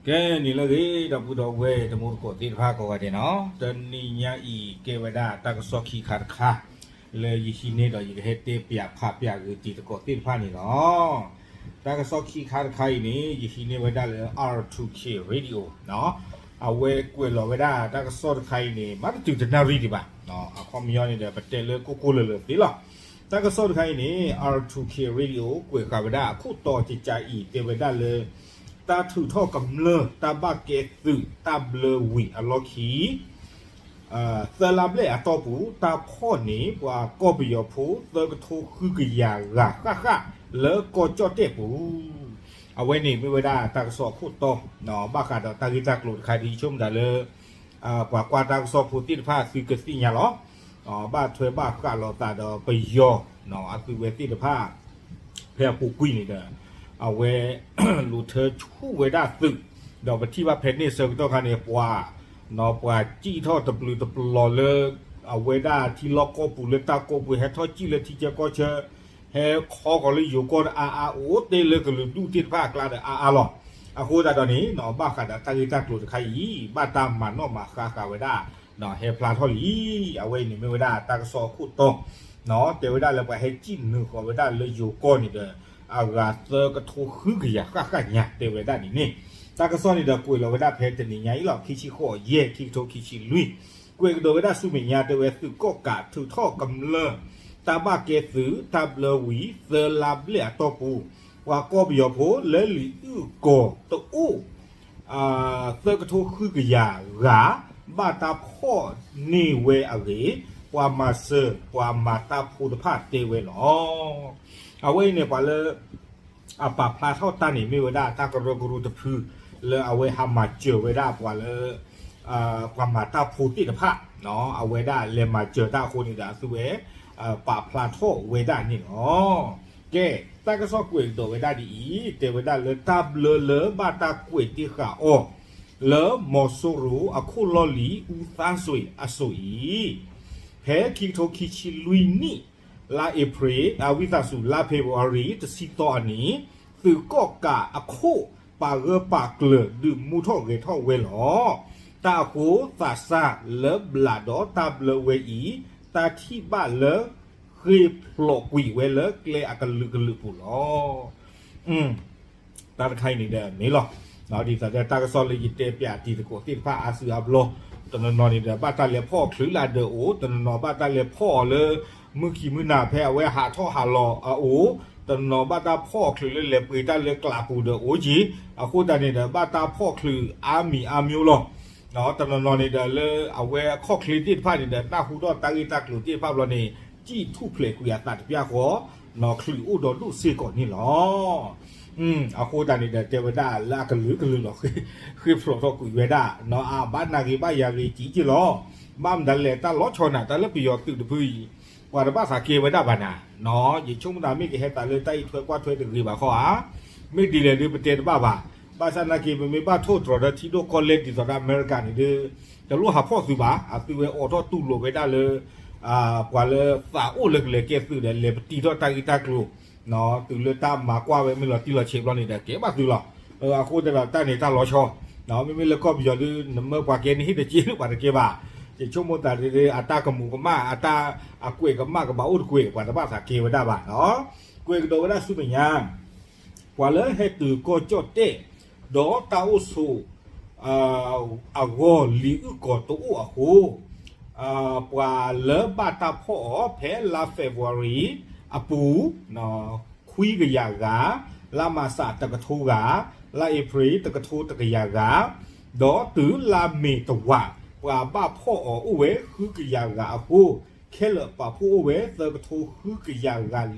ကဲ နံၤလၢအဂ့ၤ ဒီပုၢ်ဒီဝဲၢ်တံၤသကိးသ့ၣ်တဖၣ်ကိးဂၤဒဲးနီၤ, တနံၤညါအံၤ ကဲဝဲဒၣ်တၢ်ကစီၣ်ခံခါတခါ လၢယဟံးန့ၢ်ဒီးယကဟဲတဲပၠးဖးပၠးဂ့ၤတံၤသကိးသ့ၣ်တဖၣ်န့ၣ်လီၤ. တၢ်ကစီၣ်ခံခါတခါအံၤန့ၣ် ယဟံးန့ၢ်ဝဲဒၣ်လၢ R two K Radio နီၤ, အဝဲကွဲးလီၤဝဲဒၣ်တၢ်ကစီၣ်တခါအံၤန့ၣ် မ့ၢ်တတုၤတနၣ်ရံၣ်ဒံးဘၣ်, အခီပညီန့ၣ်ဒီး ပတဲလၢကိၢ်ကိၢ်လၢၤလၢၤသ့လီၤ. တၢ်ကစီၣ်တခါအံၤန့ၣ် R two K Radio ကွဲးဃာ်ဝဲဒၣ်အခိၣ်တီကကးအံၤ တဲဝဲဒၣ်လၢ တၢ်ထုးထီၣ်ကမျၢၢ်တၢ်ဘၣ်ကဲသုးတၢ်ဘျၢဝံၤအလီၢ်ခံ သၢလါဘျဲၣ်အတီၢ်ပူၤ တၢ်ဖီၣ်န့ၢ်ပှၤကီၢ်ပယီၤဖိသၢကထိဃုကယၤဂၤဃၣ်ဃၣ်လၢကီၢ်ကၠီၣ်တဲၣ်ပူၤ, အဝဲန့ၣ်မ့ၢ်ဝဲဒၣ်တၢ်ကစီၣ်အခိၣ်တီ, ဘၣ်ဃးဒီးတၢ်ဂ့ၢ်တၢ်ကျိၤတခါဒ်ဆိကမိၣ်တၢ်လၢ ပှၤကွၢ်တၢ်ကစီၣ်ဖိသ့ၣ်တဖၣ်သုကသ့ၣ်ညါလီၤ. ဘၣ်ထွဲဘၣ်ဃးလိာ်သးဒီးပယီၤ အသုးဝဲသ့ၣ်တဖၣ် ဖဲအပူၤကွံာ်န့ၣ်ဒီး အဝဲ လူၤထၢဆူၣ်ဝဲဒၣ်သုး, ဒီးပထံၣ်ဘၣ်ဖဲန့ၣ်ဆၢကတီၢ်ခါန့ၣ် ပှၤ ပှၤစံၣ်ထီၣ်တပျုာ်တပျီၤလၢ အဝဲဒၣ်ထံလီၢ်ကီၢ်ပူၤလၢတၢ်ကိးပူၤ ဟဲထီၣ်စံၣ်လၢထံဆၢကီၢ်ဆၢ ဟဲခီဃီၤလၢယိၤကီၢ်ဒီးအါအါ အိၣ်တ့ၢ်လၢကလုာ်ဒူၣ်သ့ၣ်တဖၣ်အကျါဒီးအါအါလီၤ. အဃိသတးဒီးန့ၣ် ဘၣ်ဃးဒီးတၢ်ဂ့ၢ်တၢ်ကျိၤတခါအံၤ ဘၣ်တၢ်မၤနီၣ်မၤဃါဃာ်ဝဲဒၣ် ဟဲဖျါထီၣ်လံ. အဝဲအံၤန့ၣ်မ့ၢ်ဝဲဒၣ်တၢ်ကစီၣ်အခိၣ်တီ, တဲဝဲဒၣ်လၢပှၤဟဲစံၣ်နုာ်ဃီၤဝဲဒၣ်လၢယိၤကီၢ်န့ၣ်ဒီး အဂၤသၢကထိဃုကယၤဃၣ်ဃၣ်ညါ တဲဝဲဒၣ်န့ၣ်န့ၣ်, တၢ်ကစီၣ်န့ၣ်ဒီးကွဲးလီၤဝဲဒၣ်ဖဲတနံၤညါအံၤလီၤ. ခံဆံဃိး ယဲၢ် ခံကထိခံဆံလွံၢ်, ကွဲးကဒီးဝဲဒၣ်ဆူမဲာ်ညါ တဲဝဲသုးကီၣ်ကးထုးထီၣ်ကမျၢၢ် တၢ်ဘၣ်ကဲသုးတၢ်ဘျၢဝံၤ သၢလါဘျဲၣ်အတီၢ်ပူၤ, ပှၤကီၢ်ပယီၤဖိလၢလံာ်အုၣ်ကီၤတအိၣ် သၢကထိဃုကယၤဂၤ ဘၣ်တၢ်ဖီၣ်န့ၢ်ဝဲအဂ့ၢ် ပှၤမၤစၢၤပှၤမၤတၢ်ဖိတဖၣ်တဲဝဲလီၤ. အဝဲအံၤန့ၣ် ပှၤလၢ အပာ်ဖျါထီၣ်တၢ်န့ၣ် မ့ၢ်ဝဲဒၣ်တၢ်ကရၢကရိတဖု လၢအဝဲဟးမၤစၢၤဝဲဒၣ်ပှၤလၢ ပှၤမၤတၢ်ဖိသ့ၣ်တဖၣ်, အဝဲဒၣ်လဲၤမၤစၢၤတၢ်အဃိန့ၣ်ဒီး အသုဝဲ ပာ်ဖျါထီၣ်ဝဲဒၣ်န့ၣ်လီၤ. ကဲ, တၢ်ကစီၣ်ကွဲးကဒီးဝဲဒၣ်ဒ်အံၤ, တဲဝဲဒၣ်လၢတၢ်ဘျၢလၢဘၣ်တၢ်ကွဲးတ့ၢ်ဃာ်အီၤ လၢမီၤစိရိၤအခိၣ်လီၢ်လံၤ အူသါစွ့ၤအစိၤအံၤ, ဖဲခံကထိခံဆံလွံၢ်နံၣ် လါအ့ဖြ့ၣ် အဝံသးစူၤ လါဖ့ၤဘြူၤအါရံၤ တဆံသီအနံၤ, သုးကီၣ်ကးအခိၣ် ပာ်ဂၢၢ်ပာ်ကျၢၤ ဒုးမူထီၣ်ဂဲၤထီၣ်ဝဲလီၤ. တၢ်အဃိသးစၢ်လၢဘျးဒီးတၢ်ဘျၢဝဲအံၤ တၢ်ထံၣ်ဘၣ်လၢ ဃ့ၢ်ဖျိးကွံာ်ဝဲလၢကျဲအကလုာ်ကလုာ်ပူၤလီၤ. တၢ်တခါအံၤန့ၣ်ဒီးမ့ၢ်လီၤ. ဒ်သိးဒီးတၢ်ကစီၣ်လၢယတဲပၠးတံၤသကိးသ့ၣ်တဖၣ်အါစုအါဘျီ, တနီၤနီၤန့ၣ်ဒီး ဘၣ်တၢ်လဲၤဖီၣ်အီၤချုးလၢအဒၢးအိၣ်, တနီၤနီၤဘၣ်တၢ်လဲၤဖီၣ်အီၤလၢ မုၢ်ခံမုၢ်နၤဖဲအဝဲဟးထီၣ်ဟးလီၤအအိၣ်, တနီၤဘၣ်တၢ်ဖီၣ်အီၤချုးလၢလဲၤပှ့ၤတၢ်လၢကျးပူၤဒီးအိၣ်က့ၤ, အဃိသတးန့ၣ်ဒီး ဘၣ်တၢ်ဖီၣ်ချုးအါမံၤအါမျိၤလီၤ. တနီၤနီၤန့ၣ်ဒီးလၢအဝဲအခီၣ်ချ့သ့ၣ်တဖၣ်န့ၣ်ဒီး နၢ်ဟူထီၣ်တၢ်ဂ့ၢ်တၢ်ကျိၤသ့ၣ်တဖၣ်ဘျီန့ၣ် စံၣ်ထူၣ်ဖျဲးကွံာ်အသးတပျၢ်ဃီ, နီၢ်ချုးအိၣ်ဒီးဒိၣ်စ့ၢ်ကီးန့ၣ်လီၤ. အဃိသတးန့ၣ်ဒီး တဲဝဲဒၣ်လၢအကလုာ်ကလုာ်လီၤ, ဃ့ၢ်ဖျိးထီၣ်ကွံာ်ဝဲဒၣ်, အဘၣ်နၢ်ဂ့ၤဘၣ်ယၤဂ့ၤကံက့လီၤ. ဘၣ်မတၤလဲၣ် တၢ်လီၤဆီနၤ တၢ်လၢပယီၤသုးတဖုအံၤ, ပှၤတဘၣ်သးကဲဝဲဒၣ်ဘၣ်နၤ, ယဆိကမိၣ်သးမ့ၢ်ကဟဲသးလၢတၢ်အံးထွဲကွၢ်ထွဲတဂ့ၤဘၣ်ဃီဧါ. မ့ၢ်ဒ်လဲၣ်ဒုးပတဲတဘၣ်ဘၣ်. ဘၣ်ဆၣ်နာ်က့ ပမ့ၢ်ဘၣ်ထိၣ်တြီၤဒီးထံဒိၣ်ကီၢ်လဲၢ်ဒ်သိးဒီးအမဲရကၤန့ၣ်ဒီး တလိၣ်ဟးဖီၣ်သုးဘၣ်. အသုဝဲအိးထီၣ်တူၢ်လိာ်ဝဲဒၣ်လၢ ပှၤလၢသးအိၣ်လၢကလဲၤကဲသုးဒီး လဲၤပတံထီၣ်တၢ်ဂ့ၢ်တၢ်ကျိၤ, တုၤလၢတၢ်မၤကွၢ်ဝဲမ့ၢ်လီၤတံၢ်လီၤဆဲးဘျီန့ၣ်ဒီး ကဲဘၣ်သုးလီၤ. အဃိသတးဒီးတၢ်န့ၣ်တၢ်လီၤဆီ, မ့မ့ၢ်လၢကီၢ်ပယီၤဒုး နမၢပှၤကဲန့ၣ်ဟ့ၣ်တက့ၢ်လၢပှၤတကဲဘၣ်. ယဆိကမိၣ်သးဒ်အတၢ်ကမူးကမၣ် အတၢ်အကွဲးကမၣ်ကဘၣ်အိၣ်တကွဲး ပှၤတဘၣ်သးကဲဝဲဒၣ်ဘၣ်. ကွဲးကဒီးဝဲဒၣ်ဆူမဲာ်ညါ ပှၤလၢဟဲတုၤကီၢ်ကၠီၣ်တဲၣ် ဒီးတၢ်အိၣ်ဆိး အဂီၢ်လံာ်အုၣ်ကီၤတအိၣ်အဃိ, ပှၤလၢဘၣ်တၢ်ဖီၣ်အီၤဖဲလါ February အပူၤ ခွံကယၤဂၤ, လါမၢ်ၡးတကထိဂၤ, လါအ့ဖြ့ၣ်တကထိတကယၤဂၤ, ဒီးတုၤလါမ့ၤတဝာ် ပှၤဘၣ်ဖီၣ်အီၤအိၣ်ဝဲဃုကယၤဂၤအဃိ, ခဲလၢာ်ပာ်ဖှိၣ်အိၣ်ဝဲသၢကထိဃုကယၤဂၤလံ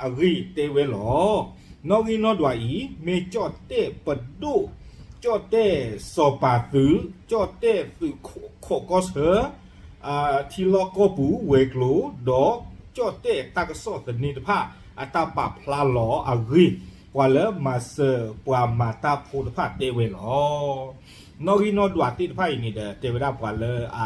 အဂ့ၢ်တဲဝဲလီၤ. နီၣ်ဂံၢ်နီၣ်ဒွးအံၤ မ့ၢ်ကၠီၣ်တဲၣ်ပဒိၣ် ကၠီၣ်တဲၣ်စီၤပၤသုး ကၠီၣ်တဲၣ်သုးခိးကီၢ်ဆၢ ထံလီၢ်ကီၢ်ပူၤဝဲၤကျိၤ ဒီးကၠီၣ်တဲၣ်တၢ်ကစီၣ်သန့တဖၣ် အတၢ်ပာ်ဖျါလီၤအဂ့ၢ် ပှၤလၢမၤစၢၤပှၤမၤတၢ်ဖိတဖၣ်တဲဝဲလီၤ. နီၣ်ဂံၢ်နီၣ်ဒွးသ့ၣ်တဖၣ်အံၤန့ၣ်ဒီး တဲဝဲဒၣ်ပှၤလၢအ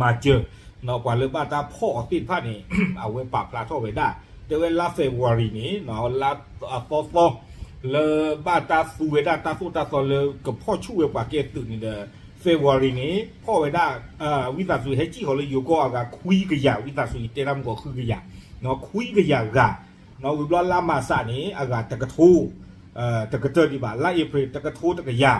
မၤစၢၤ ပှၤလၢဘၣ်တၢ်ဖီၣ်အီၤသ့ၣ်တဖၣ်န့ၣ် အဝဲပာ်ဖျါထီၣ်ဝဲဒၣ် တဲဝဲလါ February န့ၣ် လါအသီသီ လၢဘၣ်တၢ်သူဝဲဒၣ်တၢ်သိၣ်တၢ်သီလၢကဖီၣ်ဆူၣ်ဝဲပှၤကဲသုးန့ၣ်ဒီး February န့ၣ် ဖီၣ်ဝဲဒၣ် ဝံသးစူၤ ဟဲစံၣ်ဃီၤလၢယိၤကီၢ်အဂၤခွံကယၤ ဝံသးစူၤအံၤတဲတၢ်မုၢ်ကီၢ်ခွံကယၤ, ခွံကယၤဂၤ, ဝံၤဘျီလါမၢ်ၡးန့ၣ် အဂၤတကထိ တကတၢၢ်ဒံးဘၣ်, လါအ့ဖြ့ၣ်တကထိတကယၤ,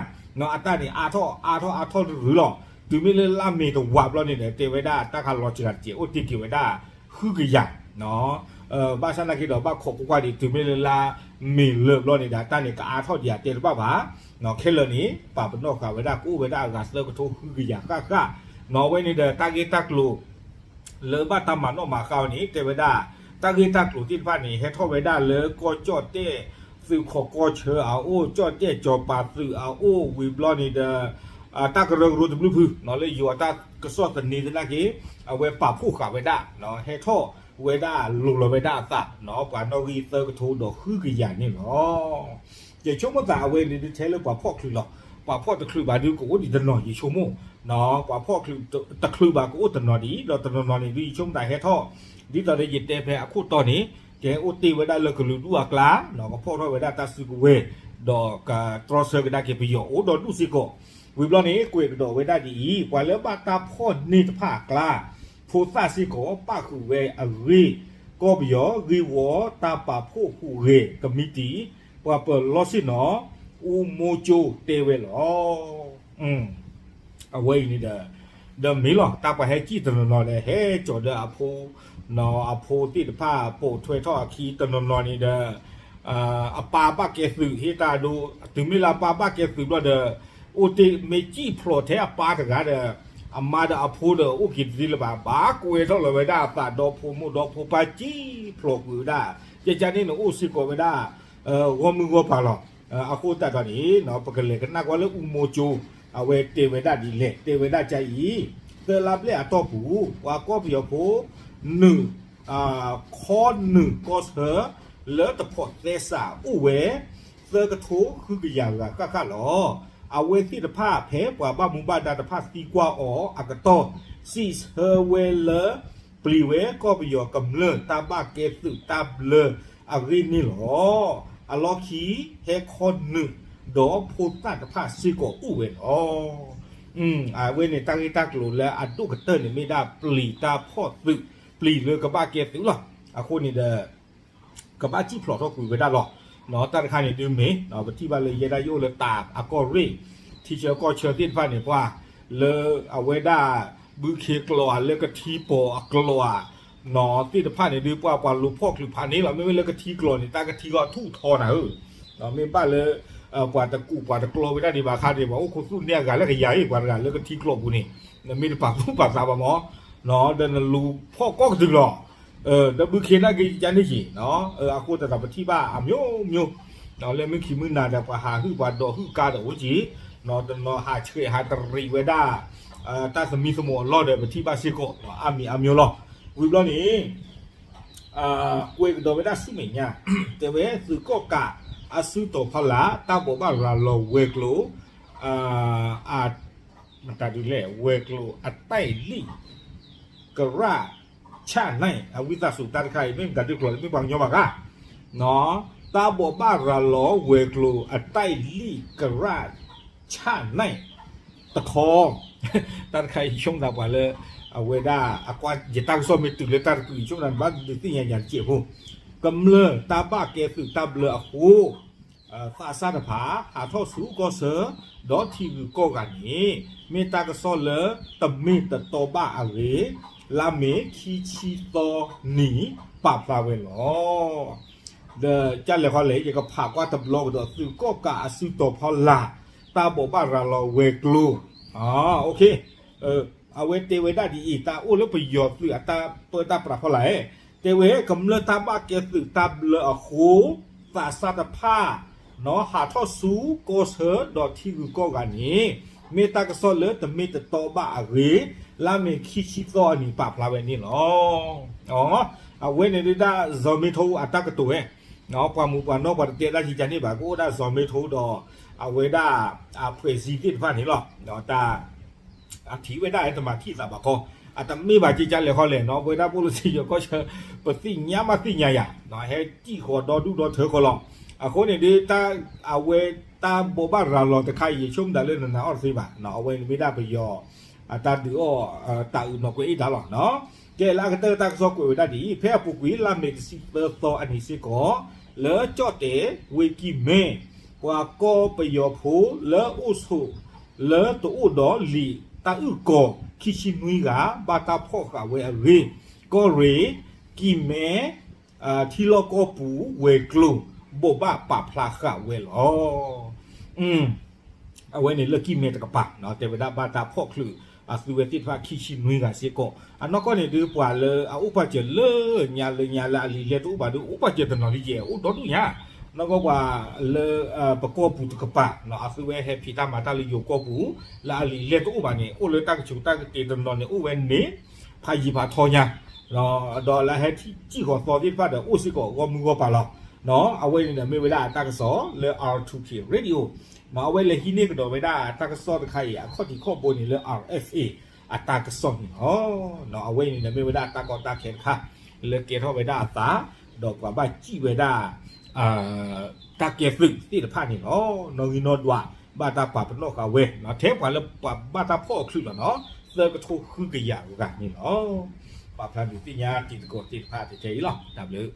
အတၢ်န့ၣ် အါထီၣ် အါထီၣ်အါထီၣ်တရုၤလီၤ. တုၤမ့ၢ်လၢလါမ့ၤတဝာ်ဘျီန့ၣ်ဒီး တဲဝဲဒၣ်တၢ်ခးလီၤစှၤတကဲး အိၣ်တ့ၢ်က့ၤဝဲဒၣ် ဃုကယၤ ဘၣ်ဆၣ်နာ်က့ဒီး ဘၣ်ခိးကွၢ်ကွၢ်ဒံး တုၤမ့ၢ်လၢလါမ့ၤလၢာ်ဘျီန့ၣ်ဒီး တၢ်န့ၣ်ကအါထီၣ်ဒံးဧါတဲတဘၣ်ဘၣ်, ခဲလၢာ်န့ၣ် ပာ်ပနီၣ်ဃာ်ဝဲဒၣ်ကအိၣ်ဝဲဒၣ်အဂၤသၢကထိဃုကယၤဃၣ်ဃၣ်, အဝဲန့ၣ်ဒီးတၢ်ဂ့ၢ်တၢ်ကျိၤ လၢဘၣ်တၢ်မၤနီၣ်မၤဃါအီၤန့ၣ် တဲဝဲဒၣ် တၢ်ဂ့ၢ်တၢ်ကျိၤသ့ၣ်တဖၣ်န့ၣ် ဟဲထီၣ်ဝဲဒၣ်လၢကီၢ်ကၠီၣ်တဲၣ် သုးခိးကီၢ်ဆၢအအိၣ် ကၠီၣ်တဲၣ်စီၤပၤသုးအအိၣ် ဝံၤဘျီန့ၣ်ဒီး တၢ်ကရၢကရိတဘျုးဖု လၢယိၤအတၢ်ကစီၣ်သန့သနာ်က့ အဝဲပာ်ဖှိၣ်ဃာ်ဝဲဒၣ် ဟဲထီၣ်ဝဲဒၣ်လိၤလီၤဝဲဒၣ်အသး ပှၤနီၣ်ဂံၢ်သၢကထိဒီးဃုကယၤန့ၣ်လီၤ. ယဆိကမိၣ်သးအဝဲန့ၣ်ဒုးထဲလၢပှၤဖီၣ်ချုးလီၤ. ပှၤဖီၣ်တချုးဘၣ်ဒုးကအိၣ်ဒံးတနီၤ ယဆိကမိၣ်, ပှၤဖီၣ်ချုးတချုးဘၣ်ကအိၣ်တနီၤဒံး ဒီးတနီၤနီၤန့ၣ်ဒုး ယဆိကမိၣ်သးဟဲထီၣ် ဒ်သိးဒီးယတဲဖဲအခိၣ်တီန့ၣ် ကဟဲအိၣ်တ့ၢ်ဝဲဒၣ်လၢကလုာ်ဒူၣ်အကျါ ကဖီၣ်ထီၣ်ဝဲဒၣ်တၢ်စုကဝဲၤ ဒီးကတြီဆၢကဒါက့ၤပယီၤအိၣ်ဒီးဒူၣ်စ့ၢ်ကီး, ဝံၤဘျီန့ၣ် ကွဲးကဒီးဝဲဒၣ်ဒ်အံၤ ပှၤလၢဘၣ်တၢ်ဖီၣ်န့ၢ်တဖၣ်အကျါ ဖိသၣ်စ့ၢ်ကီး ပၣ်ဃုာ်ဝဲအဂ့ၢ် ကီၢ်ပယီၤဂ့ၢ်ဝီတၢ်ပာ်ဖှိၣ်ဟူးဂဲၤကမံးတံာ် ပှၤပၢၤလီၢ်ဆ့ၣ်နီၤ အူမိကၠိတဲဝဲလီၤ. အဝဲအံၤန့ၣ်ဒီး ဒီးမ့ၢ်လီၤ တၢ်ပှၤဟဲစံၣ်တနီၤနီၤဒီး ဟဲကၠီၤဒီးအဖိ အဖိသ့ၣ်တဖၣ်ပိာ်ထွဲထီၣ်အခံတနီၤနီၤန့ၣ်ဒီး အပၢ်ဘၣ်ကဲသုးဟ့ၣ်တၢ်ဒိ တုၤမ့ၢ်လၢအပၢ်ဘၣ်ကဲသုးဘျီဒီး အိၣ်တ့ၢ်မ့ၢ်စံၣ်ဖျိးထဲအပၢ်တဂၤဒီး အမါဒီးအဖိဒီးအိၣ်က့ၤတသ့လၢၤဘၣ် ဘၣ်ကွဲထီၣ်လီၤဝဲဒၣ်အသးဒီဖိမိၢ်ဒီဖိပၢ်စံၣ်ဖျိးကွံာ်ဝဲဒၣ် ကကန့ၣ်န့ၣ်အိၣ်စ့ၢ်ကီးဝဲဒၣ် ဂီၢ်မုၢ်ဂီၢ်ပၤလီၤ. အဃိသတးဒီးန့ၣ် ပကလဲၤကနၣ်ကွၢ်လၢအူမိကၠိ အဝဲတဲဝဲဒၣ်ဒ်လဲၣ် တဲဝဲဒၣ်ကအံၤ သၢလါဘျဲၣ်အတီၢ်ပူၤ ပှၤကီၢ်ပယီၤဖိ နုာ် ခီနုာ်ကီၢ်ဆၢ လၢတဖိးသဲစးအိၣ်ဝဲ သၢကထိဃုကယၤဂၤဃၣ်ဃၣ်လီၤ. အဝဲသ့ၣ်တဖၣ်ဖဲပှၤဘၣ်မူဘၣ်ဒါတဖၣ်သံကွၢ်အီၤအကတီၢ် စံးဆၢဝဲလၢ ပျံၤဝဲကီၢ်ပယီၤကမျၢၢ်တၢ်ဘၣ်ကဲသုးတၢ်ဘျၢအဂ့ၢ်န့ၣ်လီၤ. အလီၢ်ခံ ဟဲခီနုာ်ဒီးဖိသၣ်တဖၣ်စ့ၢ်ကီးအိၣ်ဝဲလီၤ. အဝဲန့ၣ်တၢ်ဂ့ၢ်တၢ်ကျိၤလၢအဒိၣ်ကတၢၢ်န့ၣ်မ့ၢ်ဒၣ်ပျံၤတၢ်ဖီၣ်သုး ပျံၤလၢကဘၣ်ကဲသုးလီၤ. အဃိန့ၣ်ဒီး ကဘၣ်စံၣ်ဖျိးထီၣ်ကွံာ်ဝဲဒၣ်လီၤ. တၢ်တခါန့ၣ်ဒုးမ့ၢ် ပထံၣ်ဘၣ်လၢယဲဒၣ်ယအိၣ်လၢတၢ်အကီၢ်ရ့ၣ် ထံဆၢကီၢ်ဆၢသ့ၣ်တဖၣ်န့ၣ် ပှၤလၢအဝဲဒၣ် ဘုခ့ကျိာ်ဧါ လၢကထံပီၤအကျိာ်ဧါ သ့ၣ်တဖၣ်န့ၣ်ဒုး ပှၤပှၤလူၤဖီၣ်ချုးဖးန့ၣ်လီၤ. မ့မ့ၢ်လၢကထံကျိာ်န့ၣ် တၢ်ကထံဂီၢ်ထူၣ်ထီနၤဧၢ, မ့ၢ်ဘၣ်လၢ ပှၤတကူးပှၤတကျီဝဲဒၣ်ဒံးဘၣ်ခါန့ၣ် ပှၤအိၣ်ခိးသူၣ်န့ၢ်အဂၤလၢကယၤအံၤ ပှၤတဂၤလၢကထံကျိာ်ပူၤန့ၣ် နမ့ၢ်တပာ်သူၣ်ပာ်သးဘၣ်မး ဒီးနလူၤဖီၣ်ကီၢ်ကတုၤလီၤ. ဒီးဘုခ့နာ်က့ၤကန့ၣ်က့ၤ အဃိသတးဒီးပထံၣ်ဘၣ်အမျိုးမျိုး လၢမုၢ်ခံမုၢ်နၤဒီး ပှၤဟးဟုၣ်ပှၤဒိးဟုၣ်ကါဒီးအိၣ်က့ၤ တနီၤဟးဆှဲးဟးတရံးဝဲဒၣ် တၢ်သမံသမိးအလီၢ်ဒီး ပထံၣ်ဘၣ်စ့ၢ်ကီး အါမံၤအါမျိုးလီၤ. ဝံၤဘျီန့ၣ် ကွဲးကဒီးဝဲဒၣ်ဆူမဲာ်ညါ တဲဝဲသုးကီၣ်ကးအစုတီၤဖီလာ် တၢ်ဘိးဘၣ်ရၤလီၤဝဲၤကျိၤ မတၤဒ်လဲၣ် ဝဲၤကျိၤအတဲာ်လံၣ် ကရၣ်ဆၣ်နဲၣ် အဝံသးစူၤတၢ်တခါအံၤ မ့ၢ်မတၤဒ်ကျိၤန့ၣ် မ့ၢ်ပှၤကညီဘၣ်ဂၤ တၢ်ဘိးဘၣ်ရၤလီၤဝဲၤကျိၤအတဲာ်လံၣ်ကရၣ်ဆၣ်နဲၣ် တခီ တၢ်တခါအံၤဆိကမိၣ်သးပှၤလၢ အဝဲဒၣ်အကွၢ်ယတၢ်ကစီၣ်မ့ၢ်တုၤလၢတၢ်တကုးအံၤ ဆိကမိၣ်သးဘၣ်ဒုးသ့ၣ်ညါယၤတစဲးဖိ ကမျၢၢ်တၢ်ဘၣ်ကဲသုးတၢ်ဘျၢအဃိ သးစၢ်တဖၣ် ဟးထီၣ်ဆူကီၢ်ဆၢ ဒီးထံဂုၤကီၢ်ဂၤန့ၣ် မ့ၢ်တၢ်ကစီၣ်လၢတမ့ၢ်တတီဘၣ်အဂ့ၢ် လါမ့ၤခံဆံသီနံၤ ပာ်ဖျါဝဲလီၤ. ဒီးကလဲၤခီလဲၣ် ယကဖးကွၢ်တဘျီကဒီး သုးကီၣ်ကးအစုတီၤဖီလာ် တၢ်ဘိးဘၣ်ရၤလီၤဝဲၤကျိၤ အဝဲတဲဝဲဒၣ်ဒ်အံၤ တၢ်အိၣ်လၢပယီၤသုးအတၢ်ပၢတၢ်ပြးဖီလာ် တဲဝဲကမျၢၢ်တၢ်ဘၣ်ကဲသုးတၢ်ဘျၢအဃိ သးစၢ်တဖၣ် ဟးထီၣ်ဆူကီၢ်ဆၢဒီးထံဂုၤကီၢ်ဂၤန့ၣ် မ့ၢ်တၢ်ကစီၣ်လၢတမ့ၢ်တတီဘၣ်အဂ့ၢ် လါမ့ၤခံဆံသီအနံၤပာ်ဖျါဝဲန့ၣ်လီၤ. အဝဲန့ၣ်ဒုးဒၣ်စီၤမ့ထိအတၢ်ကတိၤဝဲ ပှၤမူးပှၤနီၢ်ပှၤတတဲဒၣ်ကကန့ၣ်ဘၣ် ကအိၣ်ဒၣ်စီၤမ့ထိဒီး အဝဲဒၣ် အဖှဲးစံသ့ၣ်တဖၣ်န့ၣ်လီၤ. တၢ် အထံၣ်ဝဲဒၣ်တမၤထံၣ်သးဘၣ်ခီ အတမ့ၢ်ဘၣ်ကကလဲၤခီလဲၣ်နီၤ ပဝဲဒၣ်ပိၣ်လၢစံယီၤကီၢ်ဆၢ ပသ့ၣ်ညါမးသ့ၣ်ညါယၤ ဟဲစံၣ်ဃီၤဒီဒူၣ်ဒီထၢဃီလီၤ. အဃိန့ၣ်ဒုး အဝဲတၢ်ဘိးဘၣ်ရၤလီၤတခါအံၤ ယဆိကမိၣ်ဒၣ်လၢနနာ်အီၤတသ့ဘၣ်, အဝဲန့ၣ်မ့ၢ်ဒၣ်ပယီၤ တၢ်ဒုးအီၣ် တၢ်အုးနီၣ်ကွဲးအ့ၣ်တၢ်လီၤ. ကဲလၢအကတၢၢ်တၢ်ကစီၣ်ကွဲးဝဲဒၣ်ဒ်အံၤ, ဖဲအပူၤကွံာ်လါမ့ၤတဆံသၢသီအနံၤစ့ၢ်ကီး လၢကၠီၣ်တဲာ်ဝ့ၢ်ကံၢ်မဲ ပှၤကီၢ်ပယီၤဖိလၢအိၣ်ဆိး လၢတအိၣ်ဒီးလံာ်တၢ်အုၣ်ကီၤ ခံဆံနွံဂၤ ဘၣ်တၢ်ဖီၣ်ဃာ်ဝဲအဂ့ၢ်, ကီၢ်ရ့ၣ်, ကံၢ်မဲ ထံလီၢ်ကီၢ်ပူၤ ဝဲၤကျိၤ ဘိးဘၣ်ပာ်ဖျါဃာ်ဝဲလီၤ. အဝဲန့ၣ်လၢကံၢ်မဲတကပၤ တဲဝဲဒၣ်ဘၣ်တၢ်ဖီၣ်ချုးအသုဝဲသ့ၣ်တဖၣ်ခံဆံနွံဂၤစ့ၢ်ကီး, အနီၢ်ကီၢ်န့ၣ်ဒုး ပှၤလၢအအိၣ်ပာ်စၢၤလၢညါလၢညါလၢအလံာ်လဲၢ်တအိၣ်ဘၣ်ဒီး အိၣ်ပာ်စၢၤတနီၤလံယဲၢ် အိၣ်ဒီဒူၣ်ညါ, နီၢ်ကီၢ်ပှၤလၢ ပကီၢ်ပူၤတကပၤ အသုဝဲဟဲဖံးတၢ်မၤတၢ်လၢယိၤကီၢ်ပူၤ လၢအလံာ်လဲၢ်တအိၣ်ဘၣ်န့ၣ် အိၣ်လၢတၢ်ကဆူးတၢ်ကတ့ၤတနီၤန့ၣ် အိၣ်ဝဲန့ၣ် ဖးယံၤဖးထီညါ ဒီးလၢဟဲထံၣ်စံၣ်ဃီၤသီသ့ၣ်တဖၣ်ဒီး အိၣ်စ့ၢ်ကီးဂီၢ်မုၢ်ဂီၢ်ပၤလီၤ. အဝဲန့ၣ်ဒီးမ့ၢ်ဝဲဒၣ်တၢ်ကစီၣ်လၢ R two K Radio, အဝဲလဲၤဟံးန့ၢ်ကဒီးဝဲဒၣ်တၢ်ကစီၣ်တခါအံၤ အခီၣ်ထံးခီၣ်ဘိန့ၣ်လၢ R F A အတၢ်ကစီၣ်န့ၣ်လီၤ. အဝဲန့ၣ်ဒီးမ့ၢ်ဝဲဒၣ်တၢ်ကီတၢ်ခဲတခါ လၢကဲထီၣ်ဝဲဒၣ်အသး ဒီးပှၤဘၣ်စံၣ်ဝဲဒၣ် တၢ်ကဲသုးသ့ၣ်တဖၣ်န့ၣ်လီၤ. နီၣ်ဂံၢ်နီၣ်ဒွး ဘၣ်တၢ်ပာ်ပနီၣ်ဃာ်ဝဲ ထဲပှၤလၢပှၤဘၣ်တၢ်ဖီၣ်အချုးလီၤနီၤ သၢကထိဃုကယၤဂၤန့ၣ်လီၤ. ပာ်ဖျါဒုးသ့ၣ်ညါတံၤသကိးသ့ၣ်တဖၣ်ထဲအံၤလီၤ. တၢ်ဘျုး